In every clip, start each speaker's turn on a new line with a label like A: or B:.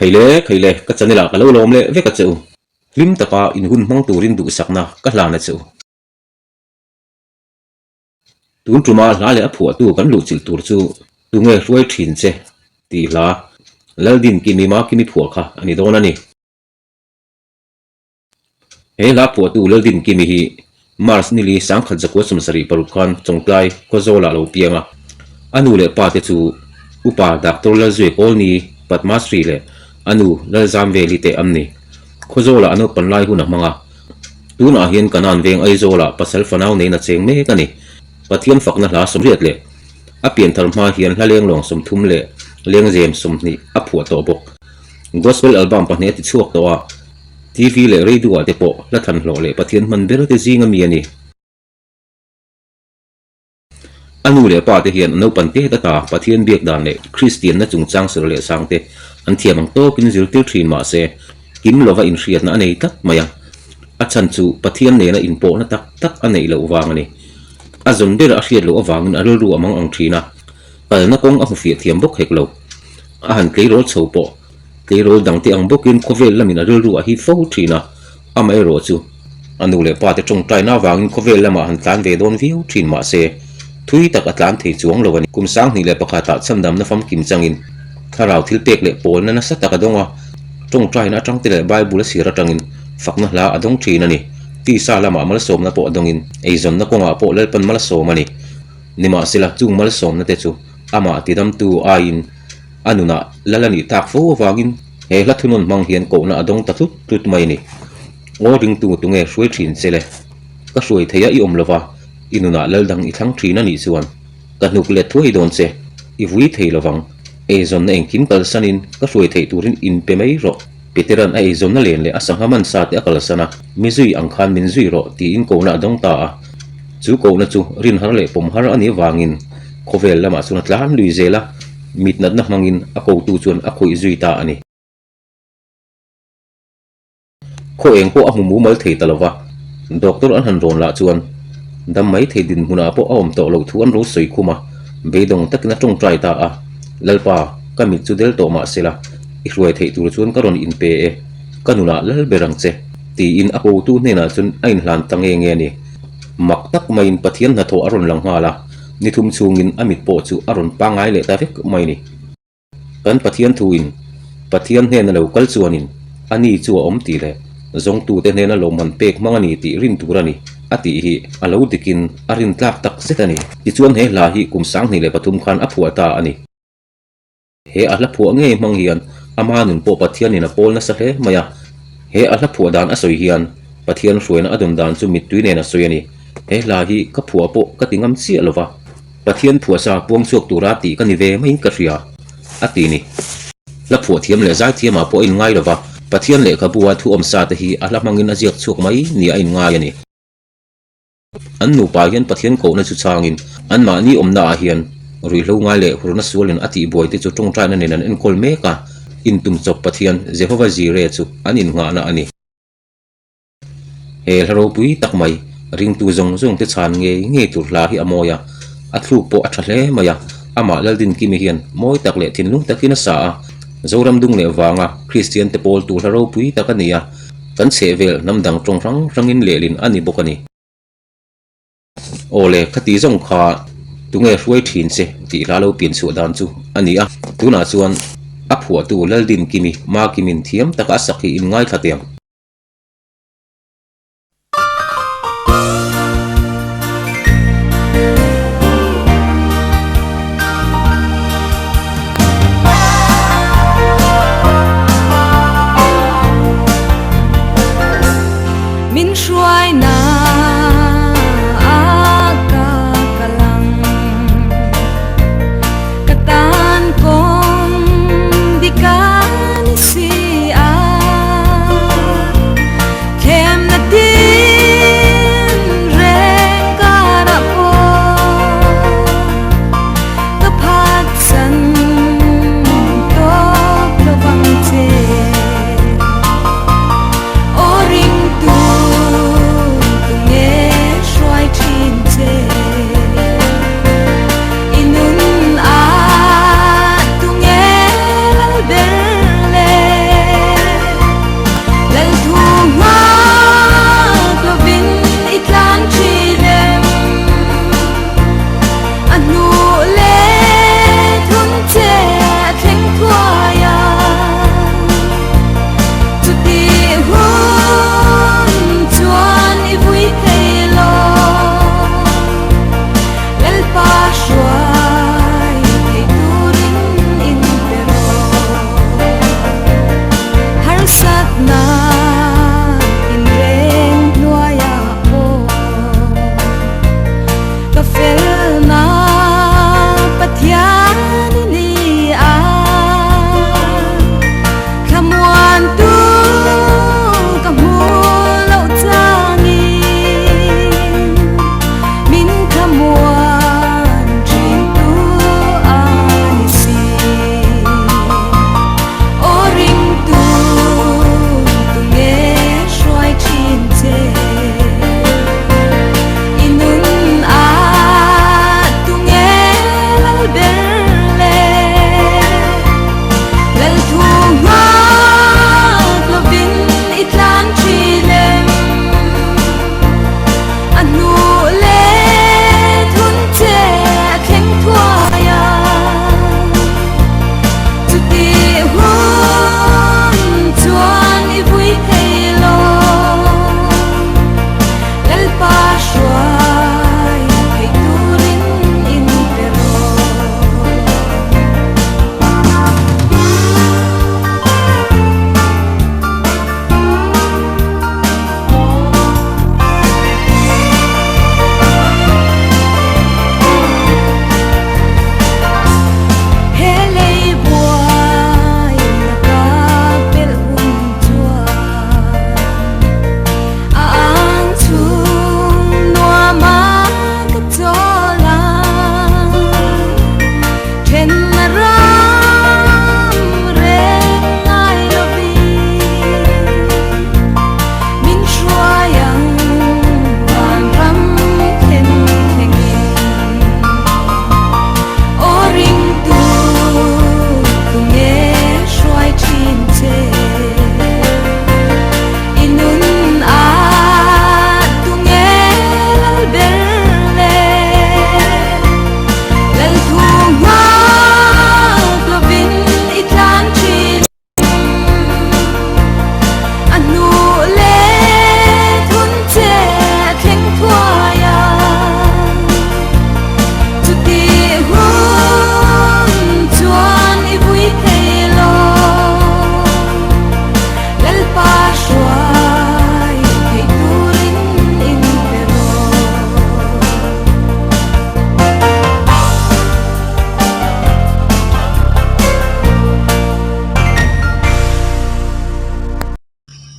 A: Khaile khaile ka channel ah ka lo lawm leh vek a che u. Hlim taka in hun hmang turin duhsakna ka hlan a che u. Tun tuma hla leh a phuahtu kan luhchilh tur chu tunge hruai thin che tih hla Laldin Kimi Makimi phuah kha a ni dawn a ni. He hla phuahtu Laldin Kimi hi March nili sangkhat zakua 76 khan Chawngtlai Khawzawlah a lo piang a. A nu leh pa te chu Upa Doctor Lalzue Kawlni Padmasri leh a nu Lalzamveli te an ni. Khawzawlah a naupan lai hun a hmang a. Tunah hian Kanan veng Aizawlah pasal fanau neiin a cheng mek a ni. Pathian fakna hla 80 leh a pianthar hma hian hla lenglawng 30 leh lengzem 20 a phuah tawh bawk. Gospel album pahnih a ti chhuak tawh a, TV leh radio ah te pawh hla thanhlawh leh Pathian hman ber te zing a mi a ni. A nu leh pa te hian naupan tet ata Pathian biak dan leh Kristianna chungchang serh leh sang te an thiam ang tawkin zirtir thin mah se, kim lova inhriatna a nei tlat mai a. A chhan chu Pathian nena inpawhna tak tak a neih loh vang a ni. A zawn ber a hriat loh avangin a rilru a mang ang thin a, kalna kawng a hmu fiah thiam bawk hek lo. A han tleirawl chho pawh Tleirawl dangte ang bawkin khawvel lamin a rilru a hip fo thin a, amaherawh chu a nu leh pate tawngtaina avangin khawvel lamah han tlan ve dawn viau thin mah se, thui tak a tlan thei chuang lo a ni. Kum 2001 ah chhandamna famkim changin thlarau thil pek leh pawlna nasa tak a dawng a, tawngtaina atangte leh Bible a sir atangin fakna hla a dawng thin a ni. Tisa lamah malsawmna pawh a dawngin eizawnna kawngah pawh Lalpan malsawm a ni. Nimahsela chung malsawmna te chu amah tidamtu aiin A nunah lal a nih tak fo avangin he hla thunawn hmang hian kohna a dawng ta tlut tlut mai a ni. Aw ringtu tunge hruai thin che le? Ka hruai theia i awm lova, i nunah lal dang i thlang thin a nih chuan ka hnuk let thuai dawn che, i vui thei lovang. Eizawnna engkim kalsanin ka hruai theih turin inpe mai rawh. Peteran a eizawnna len leh a sangha mansa te a kalsan a, mi zui ang khan min zui rawh tiin kohna a dawng ta a. Chu kohna chu rin har leh pawm har a nih avangin khawvel lamah chuan a tlan lui zel a, mitnatna hmangin a kotu chuan a khawih zui ta a ni. Khaw eng pawh a hmu mumal thei ta lova, doctor an han rawn lah chuan dam mai thei dinhmunah pawh a awm tawh loh thu an ro sawi khum a, beidawng takin a tawngtai ta a, Lalpa, ka mit chu del tawh mah sela, i hruai theih tur chuan ka rawn inpe e, ka nunah lal ber ang che, tiin a kotu hnenah chuan a inhlan ta nge nge a ni. Mak tak maiin Pathian hnathawh a rawn lang nghal a, ni thum chhungin a mit pawh chu a rawn pangngai leh ta vek mai a ni. Kan Pathian thuin Pathian hnena lo kal chuanin a ni chu a awm tih leh zawngtute hnena lawmman pek hmang a ni tih rin tur a ni a tih hi a lo dikin a rin tlak tak zet a ni. Tichuan he hla hi kum 2003 khan a phuah ta a ni. He a hla phuah ngei hmang hian ama nun pawh Pathianin a pawl nasa hle mai a. He a hla phuah dan a sawi hian Pathian hruaina a dawn dan chu mittui nen a sawi a ni. He hla hi ka phuah pawh ka ti ngam chiah lo va. Pathian phuahsa puang chhuak tura tih ka ni ve maiin ka hria, a ti ni. Hla phuah thiam leh zaithiamah pawh a inngai lo va, Pathian lehkhabu-a thu awmsa te hi a hla hmangin a ziak chhuak mai nia a inngai a ni. An nupa hian Pathian kohna chu changin anmahni awmnaah hian ruihhlo ngai leh hurna sualin a tihbuai te chu tawngtaina nen an enkawl mek a, intumchawp Pathian, Jehovah Jireh chu an innghahna a ni. He hla ropui tak mai, ringtu zawng zawng te chhan ngei ngei tur hla hi a mawi a, a thluk pawh a tha hle mai a, amah Laldinkimi hian mawi tak leh thinlung takin a sa a, Zoram dung leh vanga Kristian te pawl tur hla ropui tak a ni a, kan chhehvel hnam dang tawng hrang hrangin lehlin a ni bawk a ni. Aw le, khati zawng kha tunge hruai thin che tih hla lo pian chhuah dan chu a ni a, tunah chuan a phuahtu Laldinkimi, Makimin thiam taka a sak hi in ngaithla teh ang.
B: Min hruaina ka kal ang ka tan kawng dik a ni si a.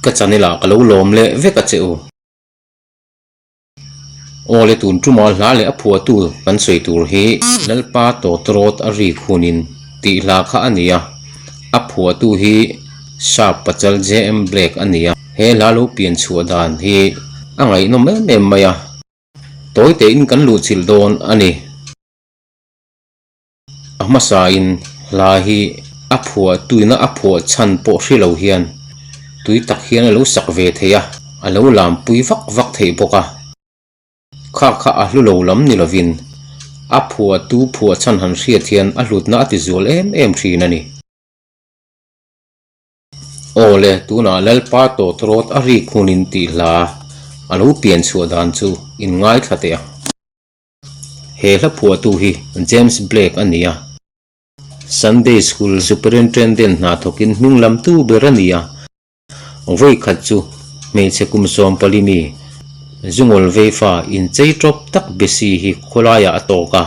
A: Ka channel ah ka lo lawm leh vek a che u. Aw le tun tuma hla leh a phuahtu kan sawi tur hi Lalpa Tawtrawt a rik hunin tih hla kha a ni a, a phuahtu hi Sap Pachal JM Blake a ni a, he hla lo pian chhuah dan hi a ngaihnawm em em mai a, tawi tein kan luhchilh dawn a ni. A hmasain hla hi a phuah tuina a phuah chhan pawh hri lo hian tui tak hian a lo sak ve thei a, a lo lampui vak vak theih bawk a. Kha kha a hlu lo lam ni lovin a phuahtu phuah chhan han hriat hian a hlutna a tizual em em thin a ni. Aw le, tunah Lalpa tawtrawt a rik hunin tih hla a lo pian chhuah dan chu in ngaithla teh ang. He hla phuahtu hi James Blake a ni a. Sunday School Superintendent hna thawkin hming lamtu ber a ni a. Vawi khat chu hmeichhe kum 40 mi Zungawl Veifa inchei tawp tak Bessie hi khawlaiah a tawk a.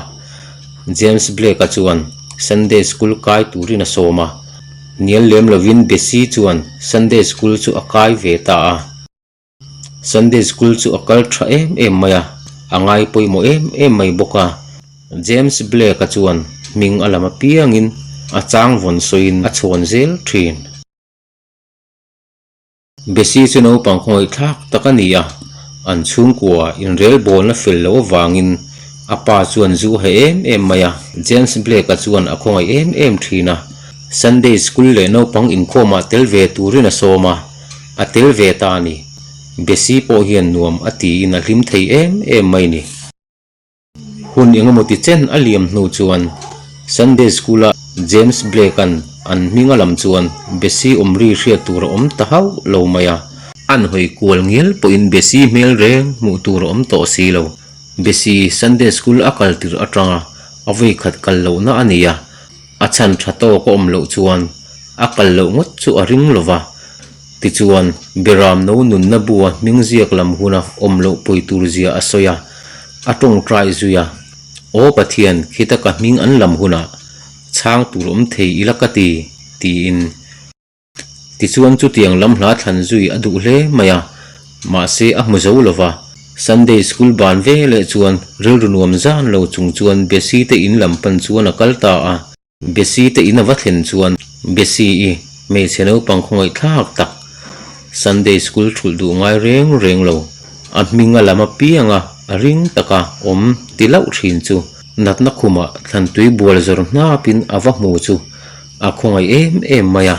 A: James Blake-a chuan Sunday School kai turin a sawm a. Hnial lem lovin Bessie chuan Sunday School chu a kai ve ta a. Sunday School chu a kal tha em em mai a, a ngai pawimawh em em mai bawk a. James Blake-a chuan hming a lam apiangin a chang vawn sawiin a chhawn zel thin. Bessie chu naupang khawngaihthlak tak a ni a, an chhungkua inrelbawlna fel loh avangin a pa chuan zu a heh em em mai a. James Blake-a chuan a khawngaih em em thin a, Sunday School leh naupang inkhawmah tel ve turin a sawm a. A tel ve ta a ni. Bessie pawh hian nuam a tiin a hlim thei em em mai ni. Hun engemaw ti chen a liam hnu chuan Sunday School-a James Blake-a'n an hming a lam chuan Bessie awmri hriat tur a awm ta hauh lo mai a. An hawi kual ngial pawhin Bessie hmel reng hmuh tur a awm tawh si lo. Bessie Sunday School a kal tirh atanga a vawikhat kal lohna a ni a. A chhan tha tawk a awm loh chuan a kal loh ngawt chu a ring lo va. Tichuan, Beram no nunna bua hming ziak lam huna awm loh pawi tur zia a sawi a, a tawngtai zui a, Aw Pathian, khita ka hming an lam hunah chhang tur awm thei ila ka ti, tiin. Tichuan chutiang lam hla thlan zui a duh hle mai a, mahse a hmu zo lo va. Sunday school ban ve leh chuan rilru nuam zan lo chung chuan Bessie te in lam pan chuan a kal ta a. Bessie te in a va thlen chuan Bessie i hmeichhe naupang khawngaihthlak tak Sunday school thulh duh ngai reng reng lo, a hming a lam apianga a ring taka awm ti lauh thin chu natna khumah thlantui bual zawr hnapin a va hmu chu A khawngaih em em mai a.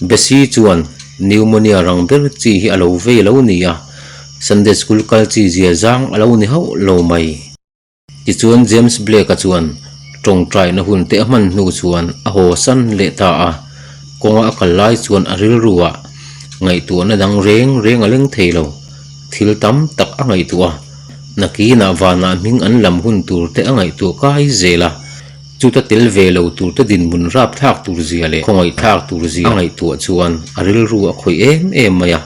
A: Bessie chuan pneumonia rang ber chi hi a lo vei lo ni a, Sunday school kal chi zia zang a lo ni hauh lo mai. Tichuan James Blake-a chuan tawngtaina hun te a hman hnu chuan a haw san leh ta a, kawnga a kal lai chuan a rilru ah ngaihtuahna dang reng reng a leng thei lo. Thil tam tak a ngaihtuah a, nakinah vanah hming an lam hun tur te a ngaihtuah kai zel a. Chuta tel ve lo turte dinhmun rapthlak tur zia leh khawngaihthlak tur zia a ngaihtuah chuan a rilru a khawih em em mai a.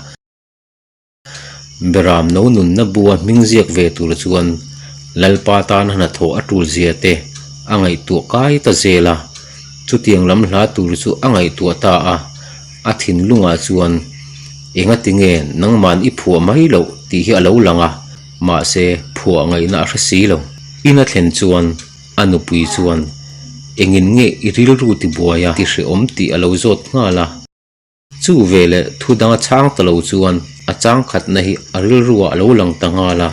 A: Beram no nunna bua hming ziak ve tur chuan Lalpa tana hnathawh a tul zia te a ngaihtuah kai ta zel a. Chutiang lam hla tur chu a ngaihtuah ta a, a thinlungah chuan engati nge nangman i phuah mai loh tih hi a lo lang a, mahse phuah ngaihna a hre si lo. Ina thlen chuan A nupui chuan, Engin nge i rilru tibuai a tihrehawm tih a lo zawt nghal a. Chu veleh thu dang a chhang ta lo chuan a chang khatna hi a rilruah a lo lang ta nghal a.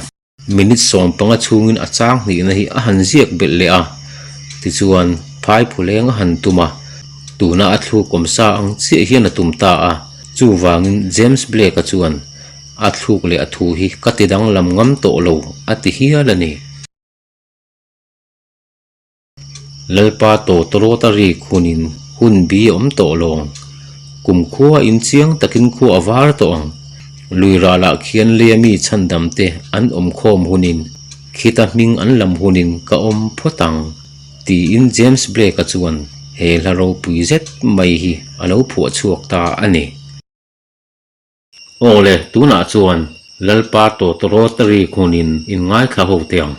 A: Minute 15 chhungin a chang hnihna hi a han ziak belh leh a, tichuan phai phuleng a han tum a, tuna a thluk awmsa ang chiah hian a tum ta a. Chuvangin James Blake-a chuan, A thluk leh a thu hi ka ti danglam ngam tawh lo, a ti hial a ni. Lalpa tawtawrawt a rik hunin hun bi a awm tawh lo ang. Kum khua in chiang takin khua a var tawh ang. Lui ralah khian leia mi chhandam te an awm khawm hunin khita hming an lam hunin ka awm phawt ang, tiin James Blake-a chuan he hla ropui zet mai hi a lo phuah chhuak ta a ni. Aw le, tunah chuan Lalpa tawtawrawt a rik hunin in ngaithla ho teh ang.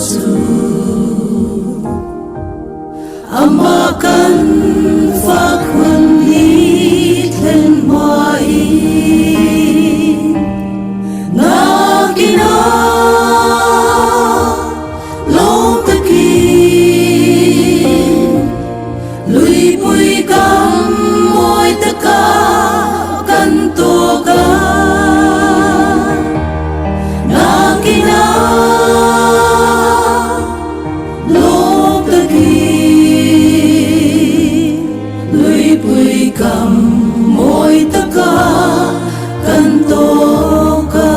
B: chu Amah kan fak hun hi thlen hmain Nakinah lawm takin Luipui kam mawi taka kan tawk a, nakinah lawm takin Luipui kam mawi taka kan tawk a.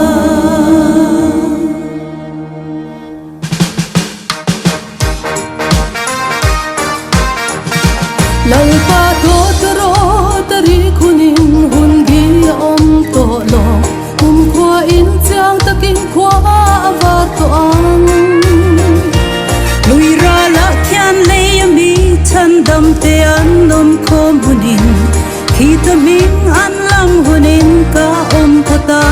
C: Lalpa dawt rawt a rik hunin hun bi a awm tawh lo, kumkhua in chiang takin khua a var tawh ang.
B: Lui ralah khian lei a mi chhandam te an awm khawm hunin, khi ta hming an lam hunin ka awm phawt a.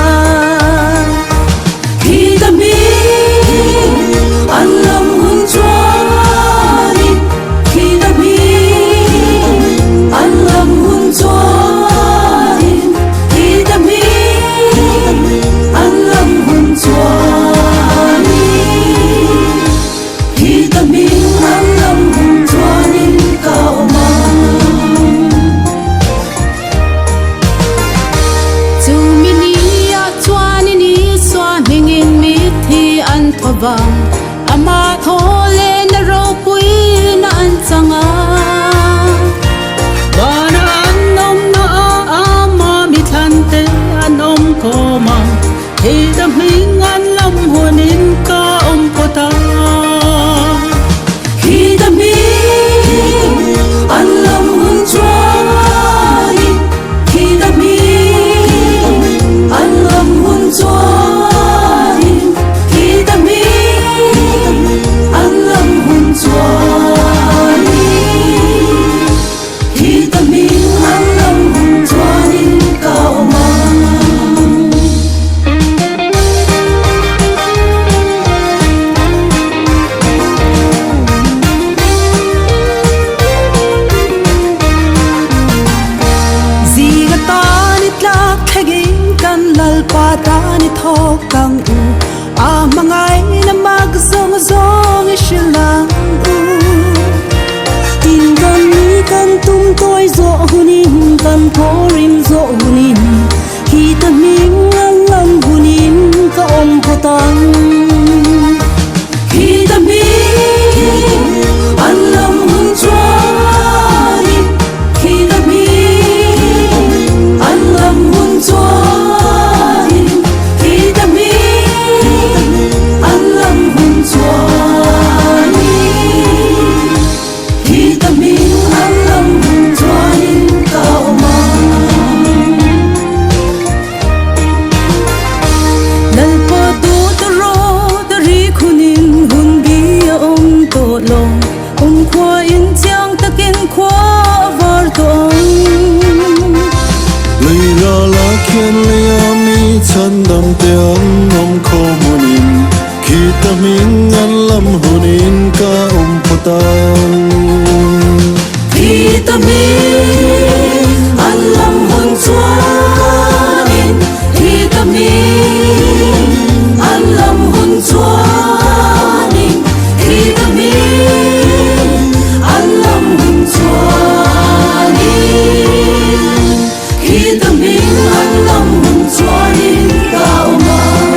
B: Khi ta hming an lam hun chuanin, khi ta hming an lam hun chuanin, khi ta hming an lam hun chuanin, khi ta hming an lam hun chuanin ka awm ang.
C: Chumi ni ah chuanin Isua hmingin mitthi an thaw vang, ama thaw leh na ropuina an chang a.
D: Vana an awmna ah ama mithlan te an awm khawm a, thei ta hming an lam hunin ka awm phawt a.
B: Khi ta hming an lam hun chuanin, khi ta hming an lam hun chuanin, khi ta hming an lam hun chuanin, khi ta hming an lam hun chuanin ka awm ang.
C: Zinga tan i tlak thlengin kan Lalpa tan i thawk ang u, a hmangaihna mak zawng zawng i hrilh ang u.
B: Tin kan ni kan tum tawi zawh hunin, kan thawrim zawh hunin, khi ta hming an lam hunin ka awm phawt ang. Khi ta hming an lam hun chuanin, khi ta hming an lam hun chuanin, khi ta hming an lam hun chuanin, khi ta hming an lam hun chuanin ka awm ang.
C: Lalpa dawt rawt a rik hunin hun bi a awm tawh lo, kumkhua in chiang takin khua a var tawh ang.
E: Lei rala khian lei a mi chhandam te an awm khawm hunin, khi ta hming an lam hunin ka awm phawt ang.
B: Khi ta hming an lam hun chuanin, khi ta hming an lam hun chuanin, khi ta hming an lam hun chuanin, khi ta hming an lam hun chuanin ka awm ang.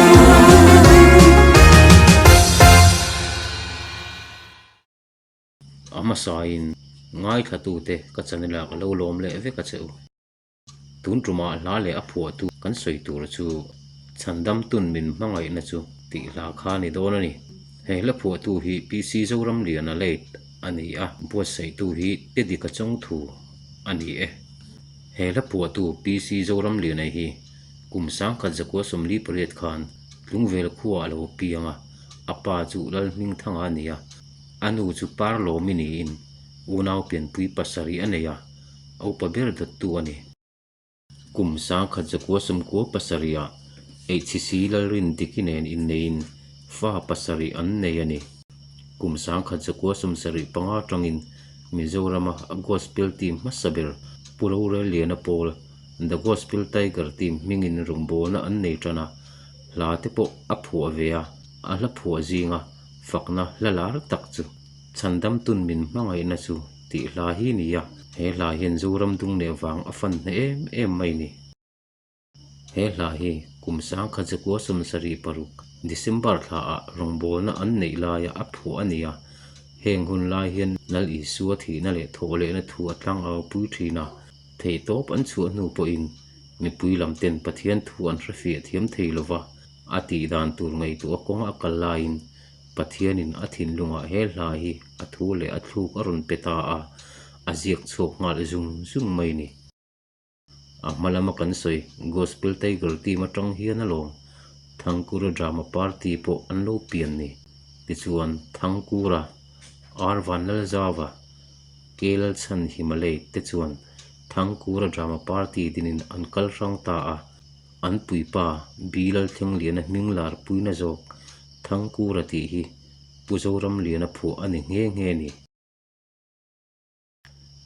A: A hmasain ngaithlatute ka channel ah ka lo lawm leh vek a che u. Tun tumah hla leh a phuahtu kan sawi tur chu Chhandamtun min hmangaihna chu tih hla kha a ni dawn a ni. He hla phuahtu hi PC Zoramliana late a ni a, buatsaihtu hi Tedika Chawngthu a ni e. He hla phuahtu PC Zoramliana hi kum 1948 khan Tlungvel khuaah a lo piang a, a pa chu Lalhmingthanga a ni a, a nu chu Parlawmi niin unau pianpui pasarih a nei a. A upa ber dawttu a ni. Kum 1997 ah HCC Lalrin Diki nen inneiin fa pasarih an nei a ni. Kum 1975 atangin Mizorama a Gospel team hmasa ber Pu Rorelliana pawl The Gospel Tiger team hmingin rawngbawlna an nei tan a, hla te pawh a phuah ve a, a hla phuah zinga fakna hla lar tak chu Chhandamtun min hmangaihna chu tih hla hi ni a, he hla hian Zoram dung leh vang a fan hneh em em mai ni. He hla hi kum 1976 December thlaah rawngbawlna an neih laia a phuah a ni a, heng hun lai hian Lal Isua thihna leh thawhlehna thu a tlangau pui thin a, theihtawp an chhuah hnu pawhin mipui lam ten Pathian thu an hrefiah thiam thei lova, a tih dan tur ngaihtuah kawng a kal laiin Pathianin a thinlungah he hla hi a thu leh a thluk a rawn pe ta a, a ziak chhuak nghal zung zung mai a ni. A hma lama kan sawi Gospel Tiger team atang hian alawm Thangkura Drama Party pawh an lo pian ni. Tichuan Thangkura, R Vanlalzava, K Lalchhan Himalay te chuan Thangkura Drama Party dinin an kal hrang ta a, an puipa B Lalthlengliana hming lar puina zawk Thangkura tih hi Pu Zoramliana phuah a ni nghe nghe ni.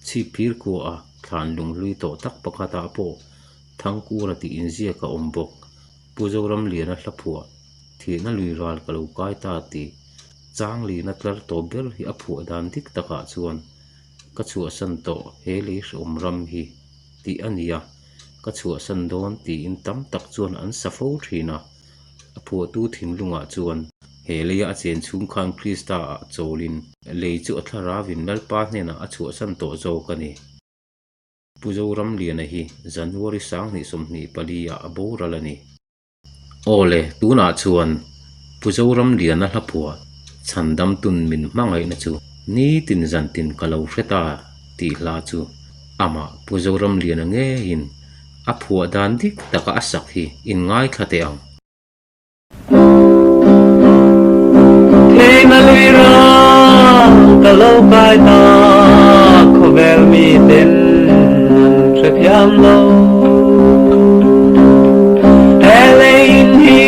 A: Chhipphir khuaah thlan lunghlui tawh tak pakhatah pawh Thangkura tih inziak a awm bawk. Pu Zoramliana hla phuah thihna lui ral ka lo kai ta tih Changlina tlar tawp ber hi a phuah dan dik takah chuan ka chhuahsan tawh he lei hrehawm ram hi tih a ni a, ka chhuahsan dawn tiin tam tak chuan an sa fo thin a. A phuahtu thinlungah chuan he leia a chen chhung khan Krista-ah chawlin lei chu a thlaravin Lalpa hnenah a chhuahsan tawh zawk a ni. Pu Zoramliana hi January 2024-ah a boral a ni. Aw le, tunah chuan Pu Zoramliana hla phuah Chhandamtun min hmangaihna chu nitin zantin ka lo hre ta tih hla chu amah Pu Zoramliana ngeiin A phuah dan dik taka a sak hi in ngaithla teh ang.
F: Theihna lui ral ka lo kai ta, khawvel miten an hrethiam lo. He leiin hi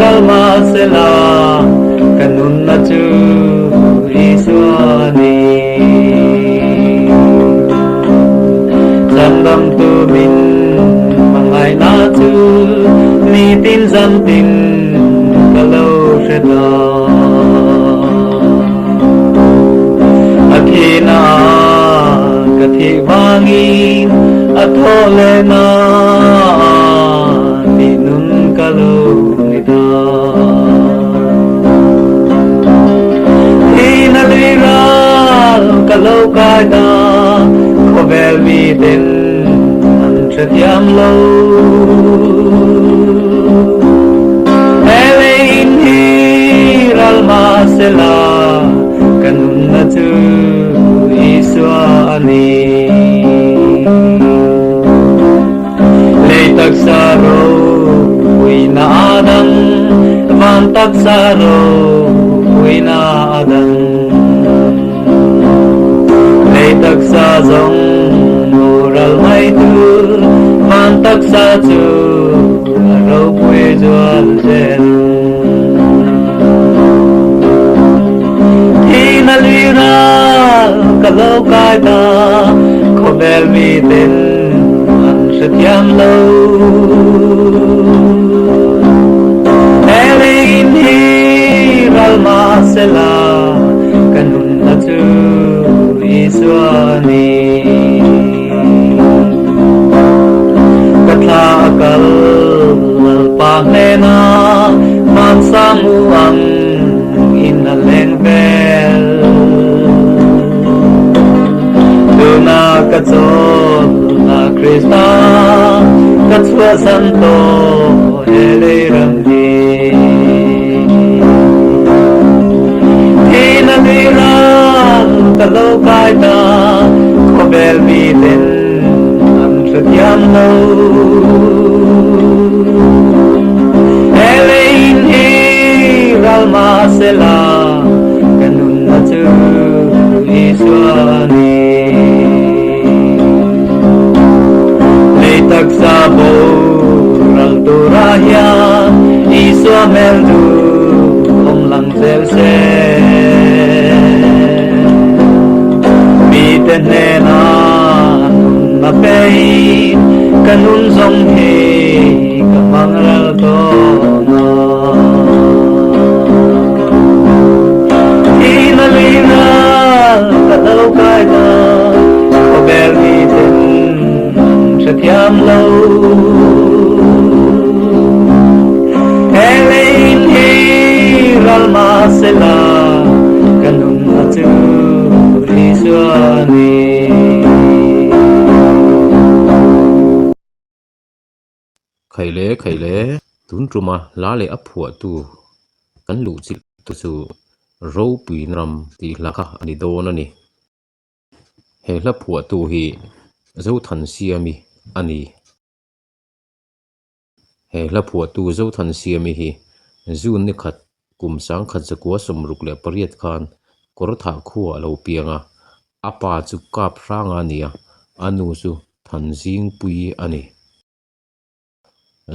F: ral mahsela ka nunna chu Isua a ni. Chhandamtu min hmangaihna chu nitin zantin ka lo hre ta. A thihna ka thih vangin a thawh lehna tih nun ka lo ni ta. Thihna lui ral ka lo kai ta, khawvel miten an hrethiam lo. He leiin hi ral mahsela ka nunna chu Isua a ni. Lei taksa ropuina a dang, van taksa ropuina a dang. Lei taksa zawng mural mai tur, van taksa chu a ropui zual zel. Thihna lui ral ka lo kai ta, khawvel miten an hrethiam lo. He leiin hi ral mahsela ka nunna chu Isua a ni. Ka thla a kal Lalpa hnena vansang u ang in a leng vel. Tuna ka chawl a Krista ka chhuahsan tawh he lei ram hi. Thihna lui ral ka lo kai ta, khawvel miten an hrethiam lo. He leiin hi ral mahsela ka nunna chu Isua a ni. Lei taksa boral turah hian Isua hmel duh awm lang zel se. ral mahsela ka nunna chu Isua a ni.
A: Khaile khaile tun tuma hla leh a phuahtu kan luh chilh tu chu ropui ram tih hla kha a ni dawn a ni. He hla phuahtu hi Zothansiami a ni. He hla phuahtu Zothansiami hi June ni khat kum sangkhat zakua 68 khan Kawrthah khuaah a lo piang a, a pa chu Kap Hranga a ni a, a nu chu Thanzingpuii a ni.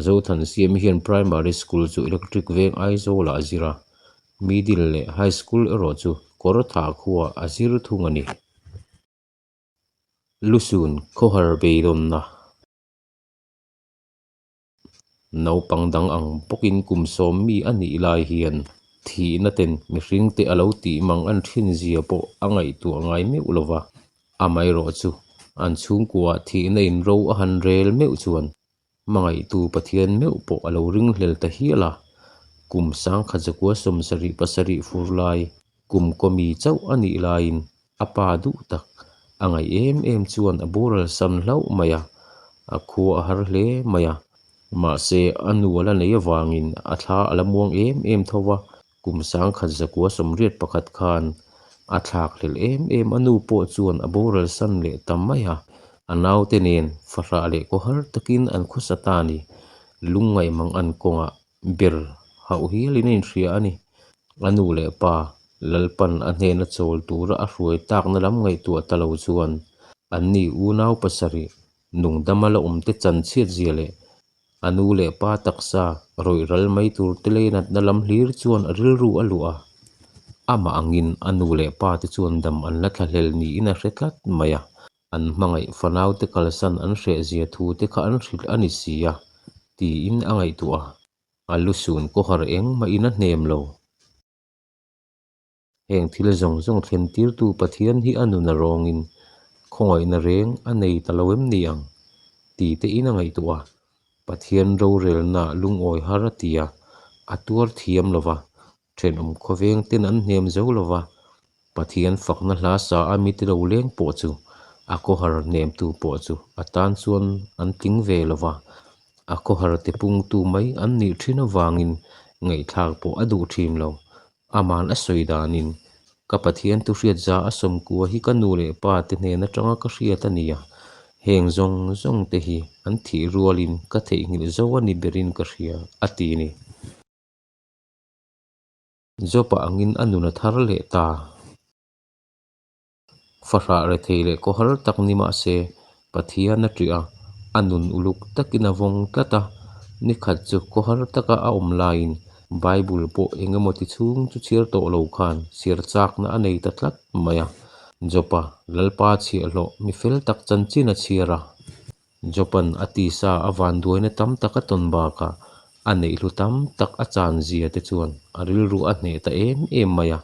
A: Zothansiami hian Primary School chu Electric Veng Aizawlah a zir a, Middle leh High School erawh chu Kawrthah khuaah a zir thung a ni. Lusun khawhar beidawnna. Naupang dang ang bawkin kum sawm mi a nih lai hian thihna ten mihringte a lo tih mang an thin zia pawh a ngaihtuah ngai meuh lo va, amaherawh chu an chhungkuaah thihna in ro a han rel meuh chuan hmangaihtu Pathian meuh pawh a lo ringhlel ta hial a, kum 1977 fur lai kum kawmi chauh a nih laiin A pa duh tak, a ngaih em em chuan a boral sam hlauh mai a, a khua a har hle mai a. Mahse, a nu a la nei avangin a thla a la muang em em tho va, kum 1981 khan a thlak hlelh em em a nu pawh chuan a boral san leh ta mai a. A naute nen fahrah leh kaw har takin an khawsa ta a ni. Lungngaih mang an kawngah ber hauh hialin a inhria a ni. A nu leh pa Lalpan a hnena chawl tura a hruai takna lam ngaihtuah ta lo chuan anni unau pasarih nungdama la awmte chanchhiat zia leh a nu leh pa taksa rawih ral mai tur te lei natna lam hlir chuan a rilru a luah a. Amah angin a nu leh pa te chuan dam an la thlahlel niin a hre tlat mai a. An hmangaih fanaute kalsan an hrehzia thute kha an hrilh a ni si a, tiin a ngaihtuah a. A lusun kawhar engmahin a hnem lo. Heng thil zawng zawng thlen tirtu Pathian hi a nun a rawngin khawngaihna reng a nei ta lo em ni ang? ti tein a ngaihtuah a. Pathian rorelna lungawi har a ti a, a tuar thiam lo va, Thenawm khawveng ten an hnem zo lo va, Pathian fakna hla sa a mite lo leng pawh chu, a khawhar hnemtu pawh chu a tan chuan an tling ve lo va, a khawhar te pungtu mai an nih thin avangin ngaihthlak pawh a duh thin lo. Aman a sawi danin, Ka Pathian thu hriat za a sawmkua hi ka nu leh pa te hnen atanga ka hriat a ni a, heng zawng zawng te hi an thih rualin ka theihnghilh zo a ni berin ka hria, a ti ni. Job-a angin a nun a thar leh ta. Fahrah rethei leh kawhar tak ni mah se, Pathian a ṭih a, a nun uluk takin a vawng tlat a. Ni khat chu kawhar taka a awm laiin Bible pawh eng emaw ti chhung chu chhiar tawh lo khan chhiar chakna a nei ta tlat mai a. Job-a Lalpa chhiahhlawh mi fel tak chanchin a chhiar a. Job-a'n a tisa a vanduaina tam tak a tawn bakah a neihhlu tam tak a chan zia te chuan a rilru a hneh ta em em mai a.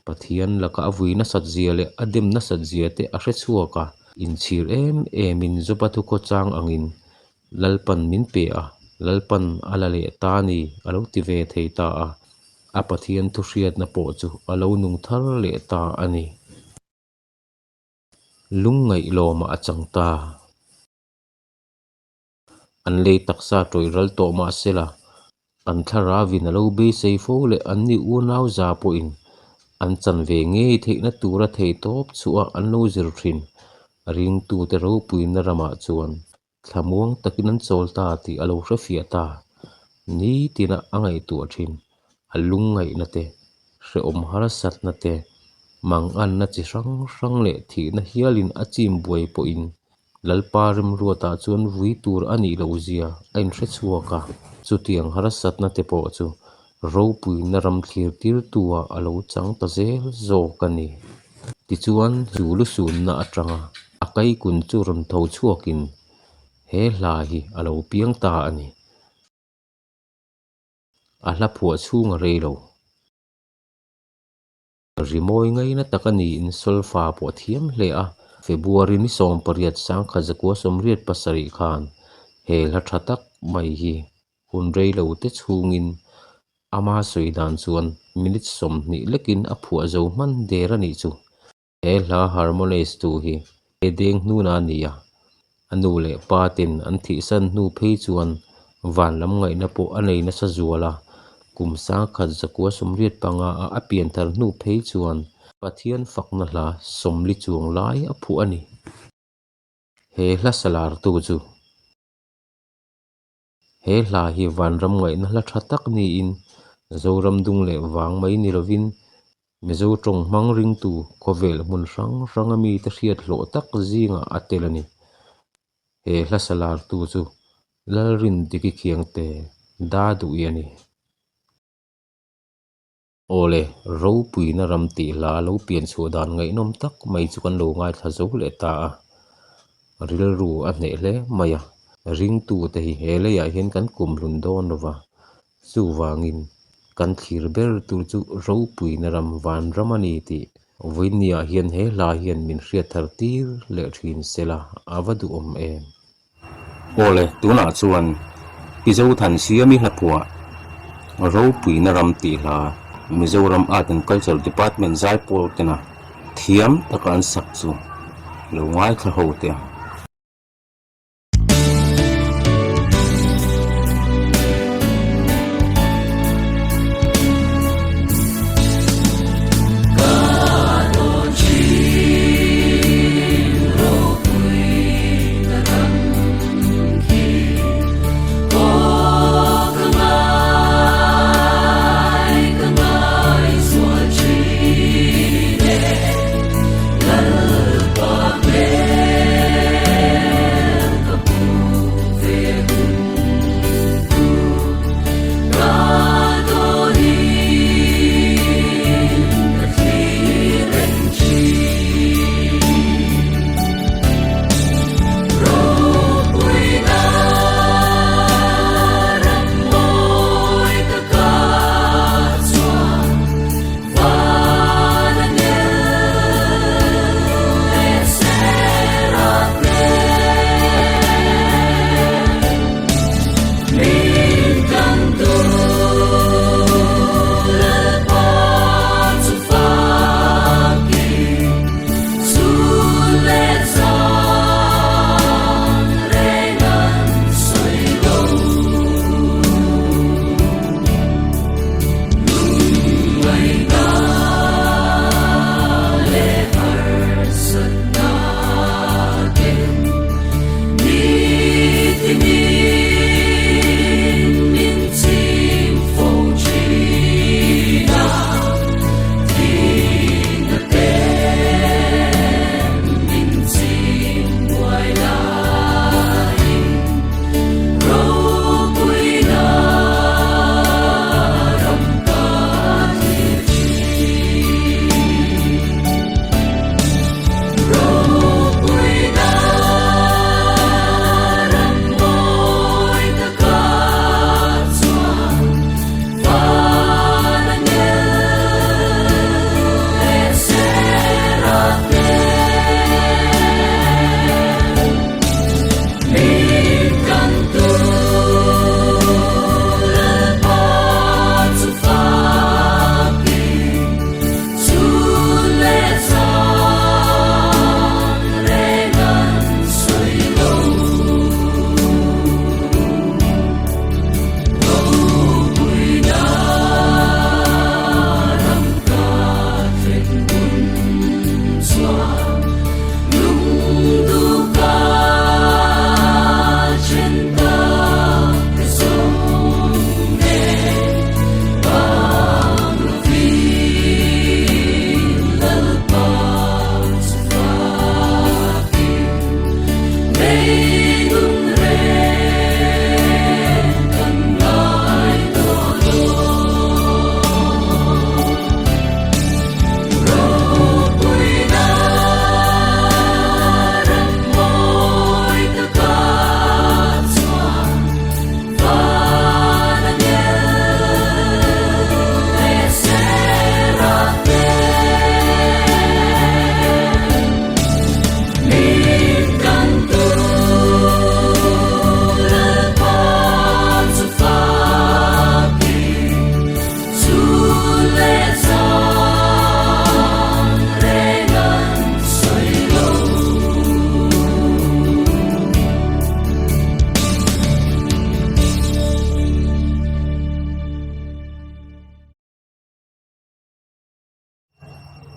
A: Pathian laka a vui nasat zia leh a dem nasat zia te a hre chhuak a, inchhir em emin Job-a thukhawchang angin Lalpan min pe a, Lalpan a la leh ta a ni a lo ti ve thei ta a. A Pathian thuhriatna pawh chu a lo nung thar leh ta a ni. Lungngaih lawmah a chang ta. An lei taksa tawih ral tawh mah sela, an thlarauin a lo beisei fo leh an ni unau za pawhin an chan ve ngei theihna tura thei tawp chhuah an lo zir thin. Ringtute ropuina ramah chuan thlamuang takin an chawl ta tih a lo hrefiah ta. Nitina a ngaihtuah thin, a lungngaihna te, hrehawm harsatna te, manganna chi hrang hrang leh thihna hialin a chim buai pawhin Lalpa Remruatah chuan vui tur a nih loh zia a inhre chhuak a, chutiang harsatna te pawh chu ropuina ram thlir tirtu-ah a lo chang ta zel zawk a ni. Tichuan, chu lusunna atanga a kaikun chu rawn tho chhuakin he hla hi a lo piang ta a ni. A hla phuah chhung a rei lo. Rimawi ngaina tak a niin solfa pawh a thiam hle a. February ni 18 1987 khan he hla tha tak mai hi hun rei lo te chhungin Ama sawi dan chuan minute 20 lekin a phuah zo hman der a nih chu. He hla harmonize tu hi he deng hnuna a ni a, a nu leh pa ten an thihsan hnu phei chuan van lam ngaihna pawh a nei nasa zual a, kum 1985 a a pian thar hnu phei chuan Pathian fakna hla 40 chuang lai a phuah a ni. He hla salar tu chu. He hla hi vanram ngaihna hla tha tak niin Zoram dung leh vang mai ni lovin Mizo tawng hmang ringtu khawvel hmun hrang hranga mite hriat hlawh tak zingah a tel a ni. He hla salar tu chu Lalrindiki Khiangte Daduhi a ni. Awle, ropuina ram tih hla lo pian chhuah dan ngaihnawm tak mai chu kan lo ngaithla zo leh ta a. Rilru a hneh hle mai a, ringtute hi he leiah hian kan kum hlun dawn lo va, chuvangin kan thlir ber tur chu ropuina ram vanram a ni tih vawiinniah hian he hla hian min hriat thar tir leh thin sela a va duhawm em. Awle, tunah chuan Pi Zothansiami hlaphuah Ropuina Ram tih hla Mizoram Art and Culture Department zaipawl tena thiam taka an sak chu lo ngaithla ho teh ang.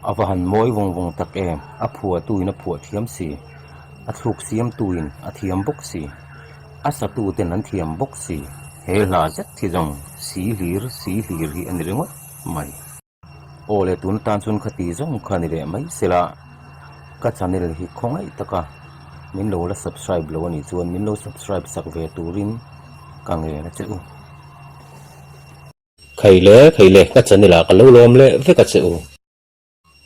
A: A va han mawi vawng vawng tak em, a phuahtu in a phuah thiam si, a thluk siamtu in a thiam bawk si, a satu ten an thiam bawk si. He hla zet hi zawng si hlir si hlir hi a ni ringawt mai. Aw le tun atan chuan khati zawng kha ni leh mai sela, ka channel hi khawngaih taka min lo la subscribe lo anih chuan min lo subscribe sak ve turin ka ngen a che u. Khaile khaile ka channel ah ka lo lawm leh vek a che u.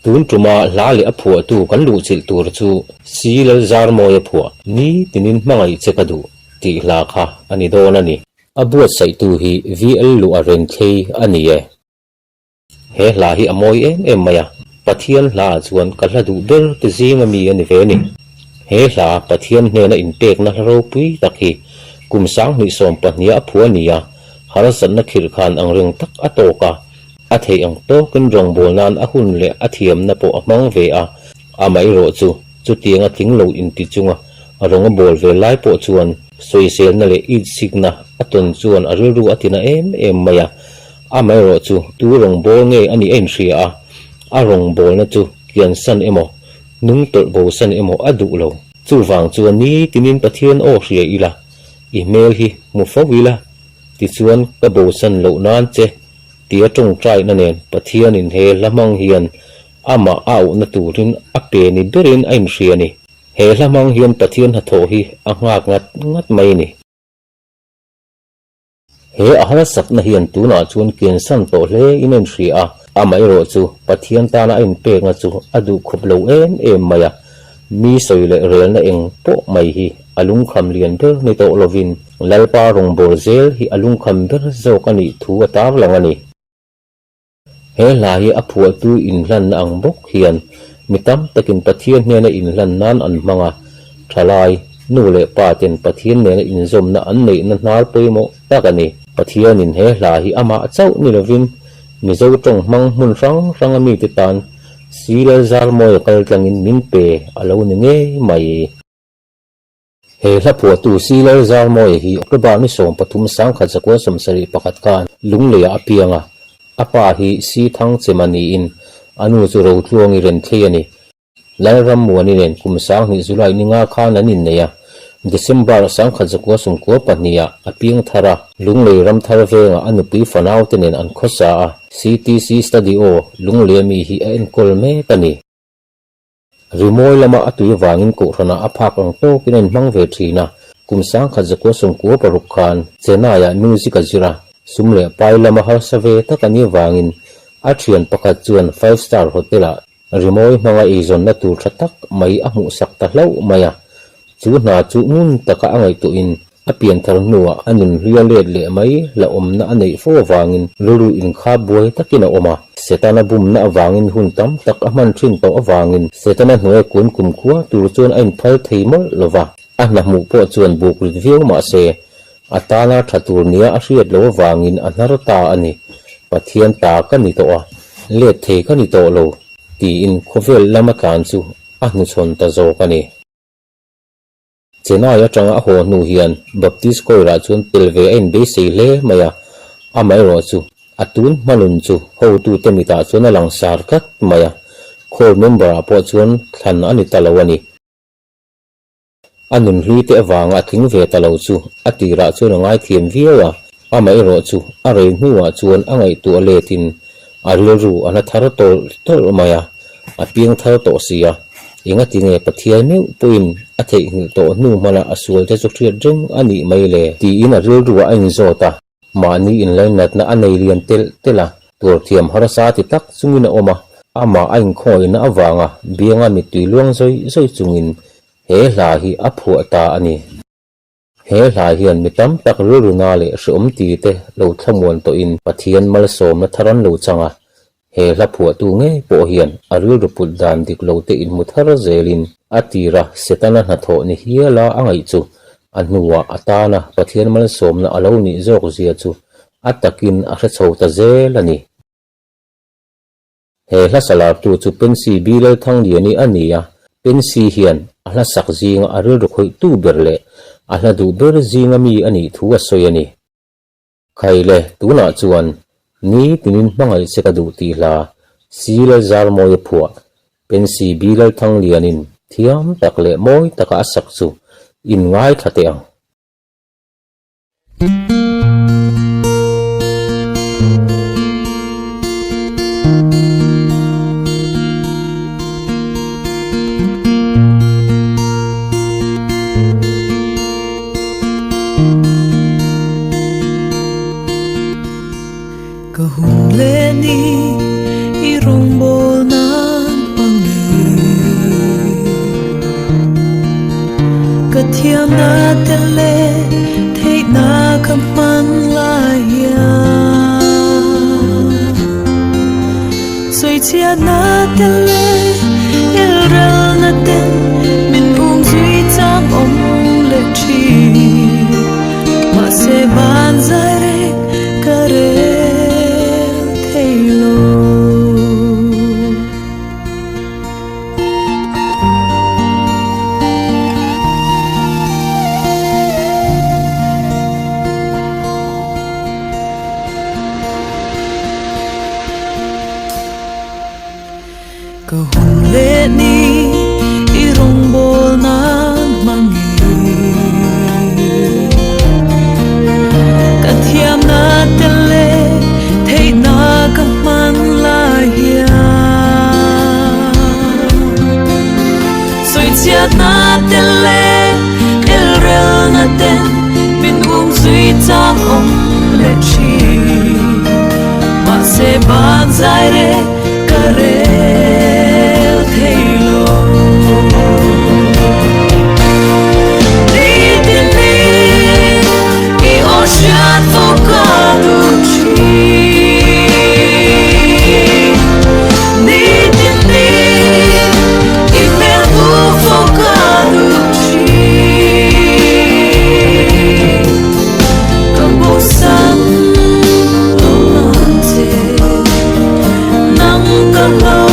A: Tun tuma hla leh a phuahtu kan luhchilh tur chu Si Lalzarmawia phuah ni tinin hmangaih che ka duh tih hla kha a ni dawn a ni. A buatsaihtu hi VL Luah Renthlei a ni e. He hla hi a mawi em em mai a, Pathian hla ah chuan ka hla duh ber te zing a mi a ni ve a ni. He hla Pathian hnena inpekna hla ropui tak hi kum 2020 a phuah a ni a, harsatna khirh khan ang reng tak a tawk a, a theih ang tawkin rawngbâwl nan a hun leh a thiamna pawh a hmang ve a, amaherawh chu chutianga tling lo inti chunga rawng a bawl ve lai pawh chuan sawiselna leh itsikna a tawn chuan a rilru a tina em em mai a. Amaherawh chu tu rawngbâwl nge a nih a inhria a, a rawngbâwlna chu kiansan emaw, hnung tawlh bosan emaw a duh lo. Chuvang chuan nitinin Pathian aw hria ila, i hmel hi hmu fo ila, tichuan ka bosan loh nan che tia tawngtaina nen Pathianin he hla hmang hian amah a auhna turin a pe ni berin a inhria a ni. He hla hmang hian Pathian hnathawh hi a nghak ngat ngat mai a ni. He a harsatna hian tunah chuan kiansan tawh hle in a inhria a, amaherawh chu Pathian tana a inpekna chu a duh khawp lo em em mai a, mi sawi leh relna eng pawh mai hi a lungkham lian ber ni tawh lovin Lalpa rawngbâwl zel hi a lungkham ber zawk a nih thu a tarlang a ni. He hla hi a phuahtu inhlanna ang bawk hian mi tam takin Pathian hnena inhlan nan an hmang a, thalai, nu leh pa ten Pathian nena inzawmna an neihna hnar pawimawh tak a ni. Pathianin he hla hi amah chauh ni lovin Mizo tawng hmang hmun hrang hranga mite tan Sir Zarmawia kal tlangin min pe a lo ni ngei mai. He hla phuahtu Si Lalzarmawia hi October ni 13 1971 khan Lungleiah a piang a, a pa hi Si Thangchema niin a nu chu Rotluangi Renthlei a ni. Lalrammuani nen kum 2000 July ni nga khan an innei a, December 1992 ah a piang thar a, Lunglei Ramthar vengah a nupui fanaute nen an khawsa a, CTC Studio Lungleia mi hi a enkawl mek a ni. Rimawi lama a tui avangin kohhranah a phak ang tawkin a inhmang ve thin a, kum 1996 khan Chennai-ah music a zir a, sum leh pai lama harsa ve tak a nih avangin a thian pakhat chuan Five Star Hotel-ah rimawi hmanga eizawnna tur tha tak mai a hmuhsak ta hlauh mai a, chu hna chu ngun taka a ngaihtuahin A pianthar hnuah a nun hlui a let leh mai la awmna a neih fo avangin rilru inkhap buai takin a awm a. Setana bumna avangin hun tam tak a hman thin tawh avangin Setana hnuai kun kumkhua tur chuan a inphal thei mawlh lo va. A hna hmuh pawh chuan buk rit viau mah se, a tana tha tur nia a hriat loh avangin a hnar ta a ni. Pathian ta ka ni tawh a, let thei ka ni tawh lo, tiin khawvel lama tlan chu a hnuchhawn ta zawk a ni. Chennai atanga a haw hnu hian Baptist Choir-ah chuan tel ve a inbeisei hle mai a, amaherawh chu a tun hmalun chu hotute mitah chuan a langsar tlat mai a, Choir member-ah pawh chuan thlan a ni ta lo a ni. A nunhlui te avanga a tling ve ta lo chu a tirah chuan a ngaithiam viau a, amaherawh chu a rei hnuah chuan a ngaihtuah letin A rilru a la thar tawlh tawlh mai a, a piang thar tawh si a, engati nge Pathian meuh pawhin a theihnghilh tawh hnu hmana a sual te chu hriat reng a nih mai le? Tiin a rilruah a inzawt a, mahni inlainatna a nei lian telh telh a, tuarthiam harsa ti tak chungin a awm a, amah a inkhawngihna avanga bianga mittui luang zawih zawih chungin he hla hi a phuah ta a ni. He hla hian mi tam tak rilru na leh hreawm ti te lo thlamuan tawhin Pathian malsawmna thar an lo chang a, he hla phuahtu ngei pawh hian a rilru put dan dik lo te inhmu thar zelin a tira Setana hnathawh ni hiala a ngaih chu a hnuah a tana Pathian malsawmna a lo nih zawk zia chu a takin a hre chho ta zel a ni. He hla salartu chu Pensy Bilal Thangliani a ni a, Pensy hian a hla sak zinga a rilru khawihtu ber leh a hla duh ber zinga mi a nih thu a sawi a ni. Khaile, tunah chuan ni tinin hmangaih che ka duh tih hla. Si Lalzarmawia phuah Pensy B Lalthanglianin thiam tak leh mawi taka a sak chu in ngaithla teh ang.
C: Ka hun leh ni i rawngbâwl nan hmangin Ka thiamna te leh theihna ka hman lai hian Sawichhiatna te leh ilrelna ten min um zui chang awm leh thin. Mahse van zai reng ka rel thei lo. Ka hun leh ni i rawngbâwl nan hmangin Ka thiamna te leh theihna ka hman lai hian Sawichhiatna te leh elrelna ten min um zui chang awm leh thin. Mahse ban zai reng ka rel thei lo. Ni tin ni i aw hriat fo ka duh thin. Ni tin ni i hmel hmu fo ka duh thin. Ka bosan lo lang che nang ka hlau.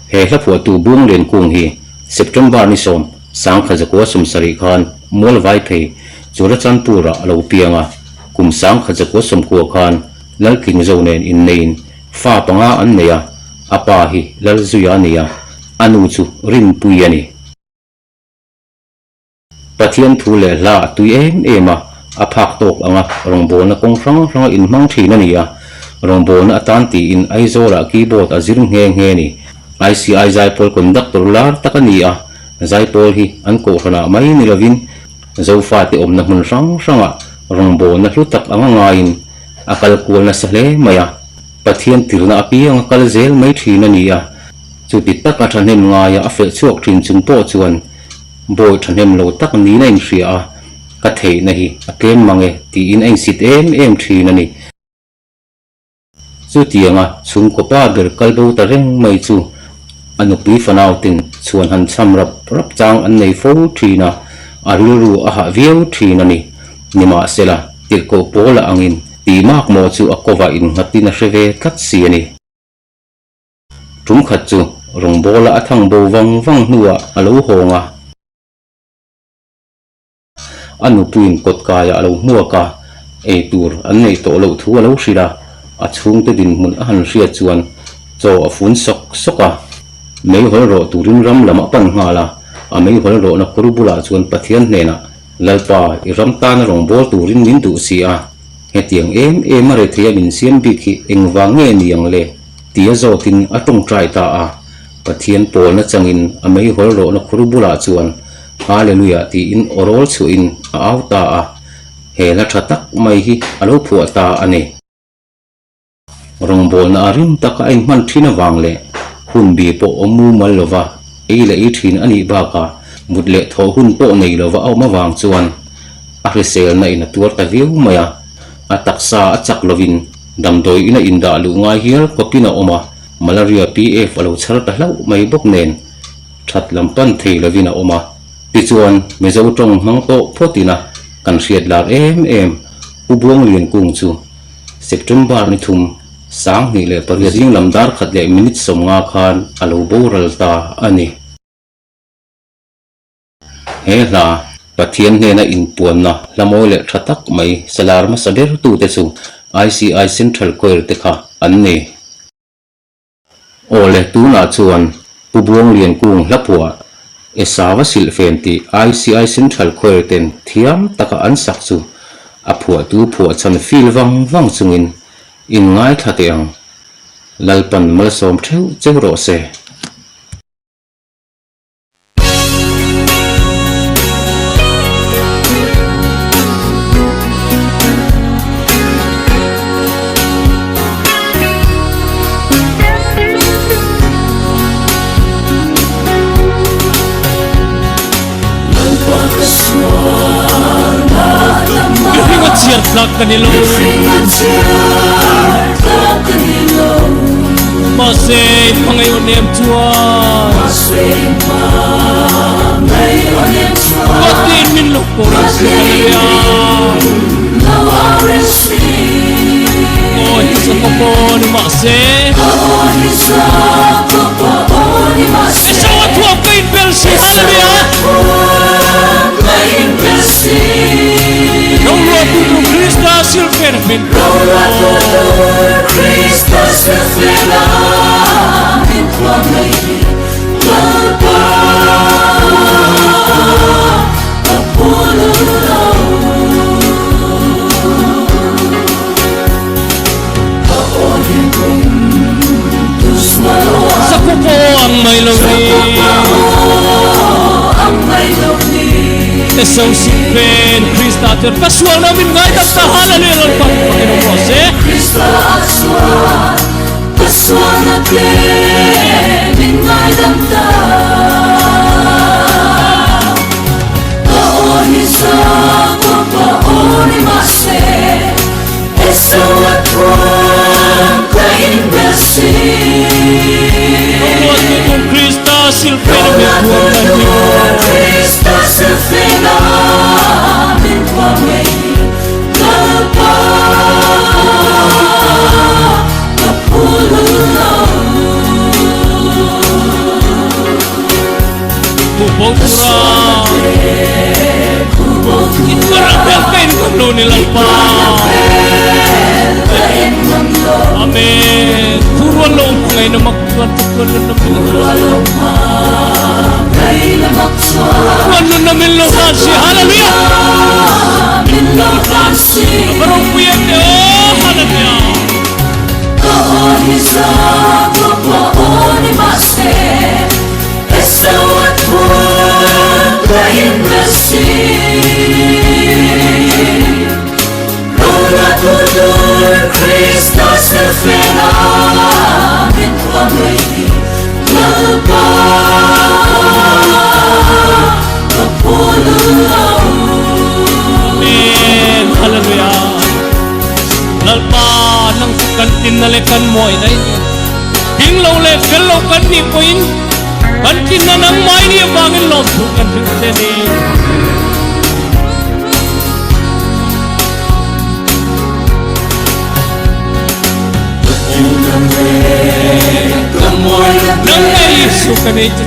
A: He hla phuahtu Buanglian Kung hi September ni sawm sangkha zakua sawmsarih khan Mualvai phei Churachandpur-ah a lo piang a, kum sangkha zakua sawmkua khan Laltling zo nen inneiin fa panga an nei a, a pa hi Lalzuia a ni a, a nu chu Rinpui a ni. Pathian thu leh hla a tui em em a, a phak tawk anga rawngbawlna kawng hrang hranga inhmang thin a ni a, rawngbawlna atan tiin Aizawlah keyboard a zir nghe nghe a ni. ICI Zaipawl conductor lar tak a ni a, Zaipawl hi an kohhranah mai ni lovin Zofate awmna hmun hrang hrangah rawngbawlna hlu tak anga ngaiin a kal kual nasa hle mai a, Pathian tirna apiang a kal zel mai thin a ni a, chuti taka thahnem ngaia a felh chhuak thin chung pawh chuan Bawi thahnem lo tak niin a inhria a, ka theihna hi a tlem mang e tiin a insit em em thin a ni. Chutianga chhungkaw pa ber kal bo ta reng mai chu a nupui fanautin chhuan han cham rap rap chang an nei fo thin a, a rilru a hah viau thin a ni. Nimahsela, tirhkoh pawla angin tih mak maw chu a kawvah innghatin a hre ve tlat si a ni. Tum khat chu rawngbawla a thang bo vang vang hnuah a lo hawng a. A nupuiin kawtkaiah a lo hmuak a, ei tur an neih tawh loh thu a lo hrilh a, a chhungte dinhmun a han hriat chuan chaw a fun sawk sawk a. Meihawl rawh turin ram lam a pan nghal a, a meihawl rawhna khur bulah chuan Pathian hnenah, Lalpa, i ram tana rawngbâwl turin min duh si a, hetiang em em a rethei a min siam bik hi engvang nge ni ang le? Tia zawtin a tawngtai ta a, Pathian pawlna changin a meihawl rawhna khur bulah chuan Hallelujah tiin aw rawl chhuahin a au ta a, he hla tha tak mai hi a lo phuah ta a ni. Rawngbawlna a rim taka a inhman thin avang leh hunbi pawh awm mumal lova ei leh ei thin a nih bakah mut leh thawh hun pawh nei lova a awm avang chuan a hriselna in a tuar ta viau mai a, a taksa a chak lovin Damdawi ina indah luh ngai hial kawpin a awm a, Malaria PF a lo chhar ta hlauh mai bawk nen that lam pan thei lovin a awm a. Tichuan, Mizo tawng hmang tawh phawt ina kan hriat lar em em Pu Buanglian Kung chu September ni thum 2008 zing lam dar khat leh minute 50 khan a lo boral ta a ni. He hla, Pathian hnena inpuanna hla mawi leh tha tak mai salar hmasa bertute chu ICI Central Choir te kha an ni. Aw le, tunah chuan Pu Buanglian Kung hla phuah Esava Silhfen tih ICI Central Choir ten thiam taka an sak chu a phuahtu phuah chhan feel vang vang chungin in ngaithla teh ang. Lalpan malsawm theuh cheu rawh se.
G: Mihring a chhiar tlak ka ni lo. Mahse hmangaih aw nem chuan. Ruatin min lo pawh reng si haleluia. Aw hi sa ka pawh ni mahse. Esau a thuam ka inbel si haleluia. Roruatu tur Krista silfen a min Sakupa ang mai lo ni Esau silfen Krista chuan ka sualna min ngaidam ta hallelujah Lalpa fakin awm rawh se. Krista silfen a min thuam mai hi. Khuh bo tura I tuarna hmel ka en ngam lo ni Lalpa. Amen. Thu rual lo hmangaihna mak chuan chatuan nunna min lo Chatuan nunna min lo hlan si. Hallelujah. Ka ropui em te aw. Hallelujah. Amen. Hallelujah. Lalpa nang chu kan tinna leh kan mawina i ni. Ding lo leh fel lo kan nih pawhin kan tinna nangmah i nih avangin lawmthu kan hrilh che ni. Nang nge Isu ka nei che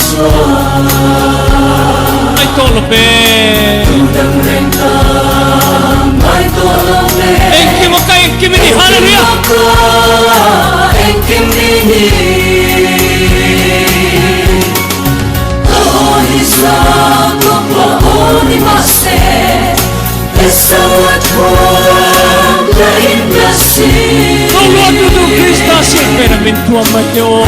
G: chuan Ai tawh lo ve. Engkim a ka engkim i ni. Hallelujah. Ro luat tu Krista silfena min tuam mai te aw.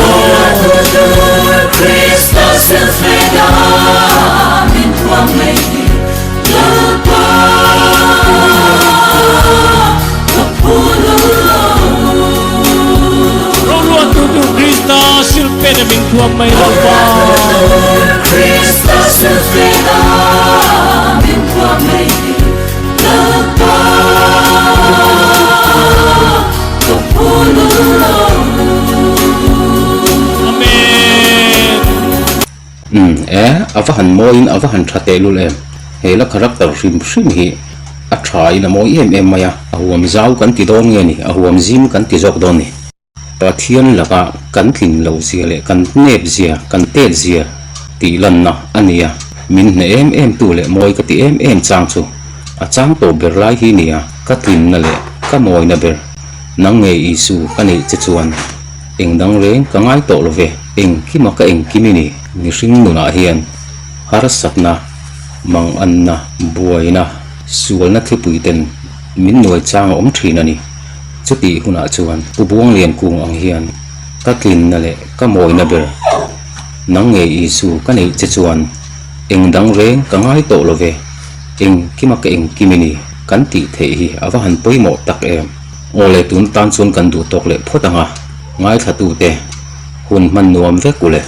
G: Ro luat tu Krista silfena min tuam mai Lalpa. Amen.
A: Umm e, a va han mawiin a va han tha tehlul em. He la character hrim hrim hi a tha in a mawi em em mai a, a huam zau kan ti dawn nge ni, a huam zim kan ti zawk dawn ni. Pathian laka kan tlin loh zia leh kan nep zia, kan tet zia tih lanna a ni a. Min hne em em tu leh mawi ka ti em em chang chu a chang tawp ber lai hi nia, ka tlinna leh ka mawina ber nang nge Isu ka neih che chuan eng dang reng ka ngai tawh lo ve, engkima ka engkim i ni. Mihring nunah hian harsatna, manganna, buaina, sualna thlipui ten min nuai chang a awm thin a ni. Chutih hunah chuan Pu Buanglian kung ang hian ka tlinna leh ka mawina ber nang nge Isu ka neih che chuan eng dang reng ka ngai tawh lo ve, engkima ka engkim i ni kan tih theih hi a va han pawimawh tak em. Aw le tun tan chuan kan duh tawk leh phawt ang a, ngaithlatute hun hman nuam vek u le.